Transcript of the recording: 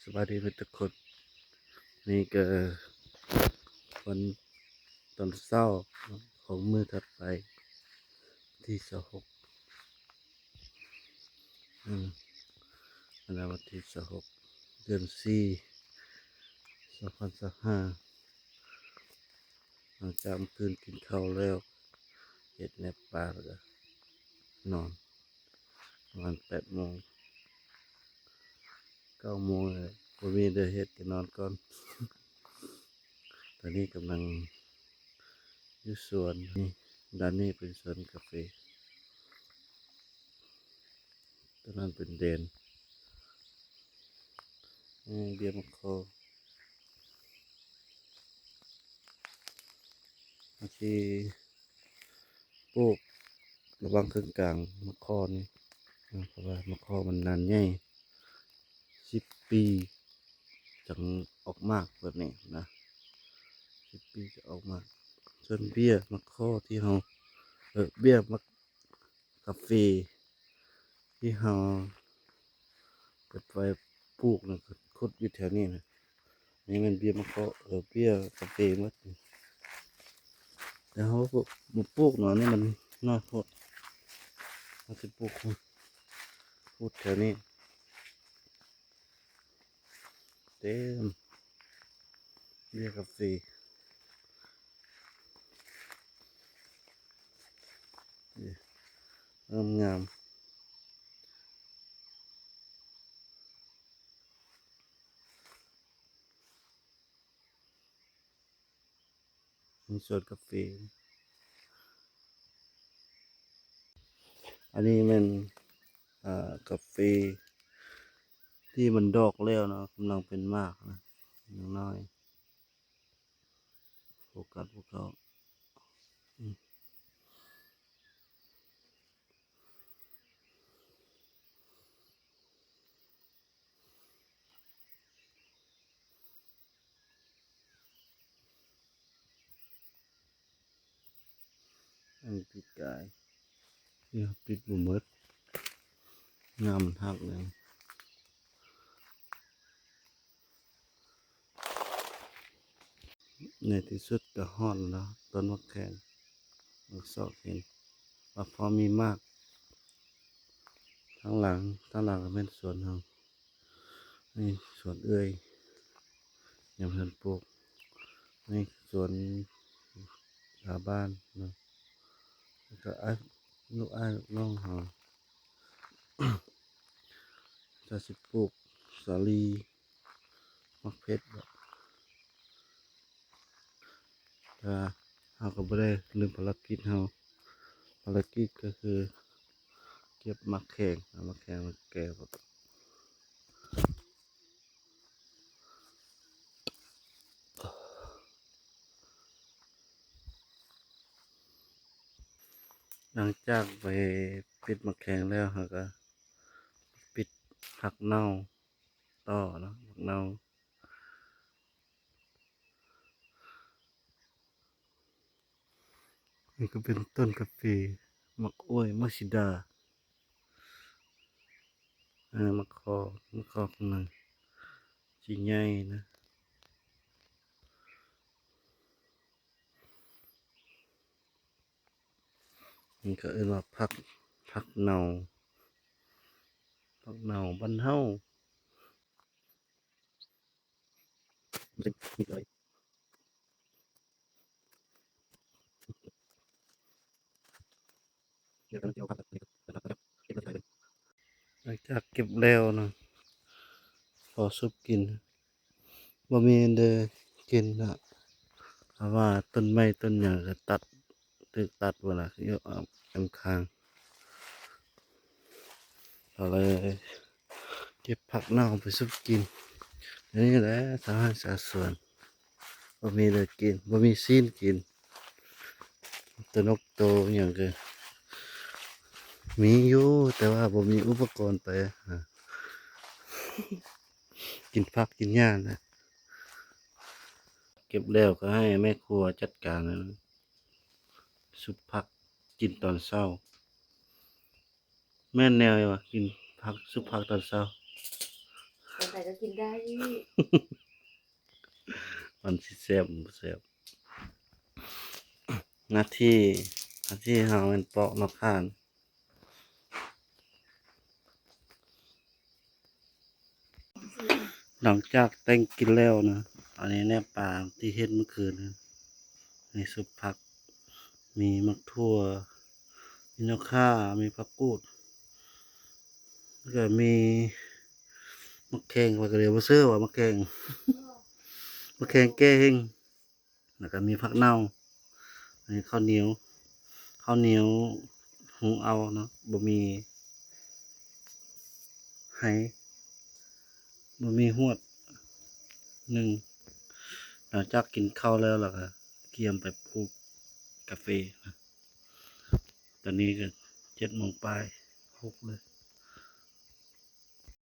ສະບາຍດີເບິດທຸກຄົນ. ນີ້ກໍວັນຕອນເຊົ້າຂອງມື້ຖັດໄປ ວັນທີຊາວຫົກ ອືມ ອັນນັ້ນວັນທີຊາວຫົກ ເດືອນສີ່ ສອງພັນຊາວຫ້າ. ຫຼັງຈາກເມື່ອຄືນກິນເຂົ້າແລ້ວ ເຮັດແນວປາແລ້ວກໍນອນ ປະມານແປດໂມງ ເກົ້າໂມງແລ້ວ ບໍ່ມີແນວເຮັດກໍນອນກ່ອນ. ຕອນນີ້ກຳລັງຢູ່ສວນ ນີ້ ດ້ານນີ້ເປັນສວນກາເຟ ຕົວນັ້ນເປັນແດນ ເອີ ເບ້ຍໝາກຄໍ່ ເຮົາຊິປູກລະຫວ່າງເຄິ່ງກາງໝາກຄໍ່ນີ້ ເພາະວ່າໝາກຄໍ່ມັນນານໃຫຍ່ ສິບປີຈັ່ງອອກໝາກແບບນີ້ນະ ສິບປີຈະອອກໝາກ. ສ່ວນເບ້ຍໝາກຄໍ່ທີ່ເຮົາ ເອີ ເບ້ຍໝາກ ກາເຟທີ່ເຮົາເກັບໄວ້ປູກນະ ຂຸດຢູ່ແຖວນີ້ນະ. ນີ້ແມ່ນເບ້ຍໝາກຄໍ່ ເອີ ເບ້ຍກາເຟໝົດ. ແຕ່ເຮົາບໍ່ປູກເນາະ ອັນນີ້ມັນນ້ອຍໂພດ. ເຮົາຊິປູກພຸ້ນ ປູກແຖວນີ້ ເຕັມ ເບ້ຍກາເຟ ງາມໆ. ມີສວນກາເຟ ອັນນີ້ແມ່ນ ເອີ ກາເຟທີ່ມັນດອກແລ້ວເນາະ ກຳລັງເປັນໝາກນະ ຍັງນ້ອຍ ໂຟກັສບໍ່ເຂົ້າ. ອັນນີ້ປີກາຍ ນີ້ເຮົາປິດບໍ່ໝົດ ງາມມັນຫັກແລ້ວ. ໃນທີ່ສຸດກໍຮອດແລ້ວ ຕົ້ນໝາກແຂງ ມັກຊອກເຫັນວ່າພໍມີໝາກ. ທາງຫຼັງ ທາງຫຼັງກໍແມ່ນສວນເຮົາ ນີ້ສວນເອື້ອຍ ຍັງບໍ່ທັນປູກ. ນີ້ສວນຊາວບ້ານເນາະ ແລ້ວກໍອ້າຍ ລູກອ້າຍລູກນ້ອງເຮົາ ຖ້າຊິປູກສາລີ ໝາກເຜັດ ແຕ່ເຮົາກໍບໍ່ໄດ້ລືມພາລະກິດເຮົາ ພາລະກິດກໍຄືເກັບໝາກແຂງ ເອົາໝາກແຂງມາແກ່. ຫຼັງຈາກໄປປິດໝາກແຂງແລ້ວ ເຮົາກໍປິດຜັກເນົ່າຕໍ່ເນາະ ຜັກເນົ່າ. ນີ້ກໍເປັນຕົ້ນກາເຟ ໝາກອ້ວຍ ໝາກສີດາ ເອີ ໝາກຄໍ່ ໝາກຄໍ່ຂ້າງໃນຊິໃຫຍ່ນະ. ມັນກໍເອີ້ນວ່າຜັກ ຜັກເນົ່າ ຜັກເນົ່າບ້ານເຮົາ. ຫຼັງຈາກເກັບແລ້ວນະ ພໍສຸບກິນ ບໍ່ມີອັນໃດກິນນະ ເພາະວ່າຕົ້ນໄມ້ຕົ້ນຫຍັງກໍຕັດ ຖືກຕັດໝົດລະ ຢູ່ອ້ອມຂ້າງ ກໍເລີຍເກັບຜັກເນົ່າໄປສຸບກິນ. ອັນນີ້ແຫຼະຊາວໄຮ່ຊາວສວນ ບໍ່ມີແນວກິນ ບໍ່ມີຊີ້ນກິນ ໂຕນົກໂຕຫຍັງກໍມີຢູ່ ແຕ່ວ່າບໍ່ມີອຸປະກອນໄປຫາກິນຜັກກິນຫຍ້ານະ. ເກັບແລ້ວກໍໃຫ້ແມ່ຄົວຈັດການ ສຸບຜັກກິນຕອນເຊົ້າ. ແມ່ນແນວຫຍັງວະ ກິນຜັກ ສຸບຜັກຕອນເຊົ້າ? ເອົາໄປ ກໍກິນໄດ້ ມັນຊິແຊບບໍ່ແຊບ. ໜ້າທີ່ ໜ້າທີ່ເຮົາແມ່ນປອກເນາະ ຄານ. ຫຼັງຈາກແຕ່ງກິນແລ້ວນະ ອັນນີ້ແນບປາທີ່ເຮັດມື້ຄືນນະ. ນີ້ຊຸບຜັກ ມີໝາກຖົ່ວ ມີໜໍ່ຂ່າ ມີຜັກກູດ ແລ້ວກໍມີໝາກແຂ້ງ ຂ້ອຍກໍເລີຍບໍ່ເຊື່ອວ່າໝາກແຂ້ງ ໝາກແຂ້ງແກ້ເຮັງ. ແລ້ວກໍມີຜັກເນົ່າ ອັນນີ້ເຂົ້າໜຽວ ເຂົ້າໜຽວຫຸງເອົາເນາະ ບໍ່ມີໄຫ ບໍ່ມີຫວດ. ໜຶ່ງ ຫຼັງຈາກກິນເຂົ້າແລ້ວ ແລ້ວກໍກຽມໄປປູກກາເຟນະ. ຕອນນີ້ກໍເຈັດໂມງປາຍ ຫົກແລ້ວ.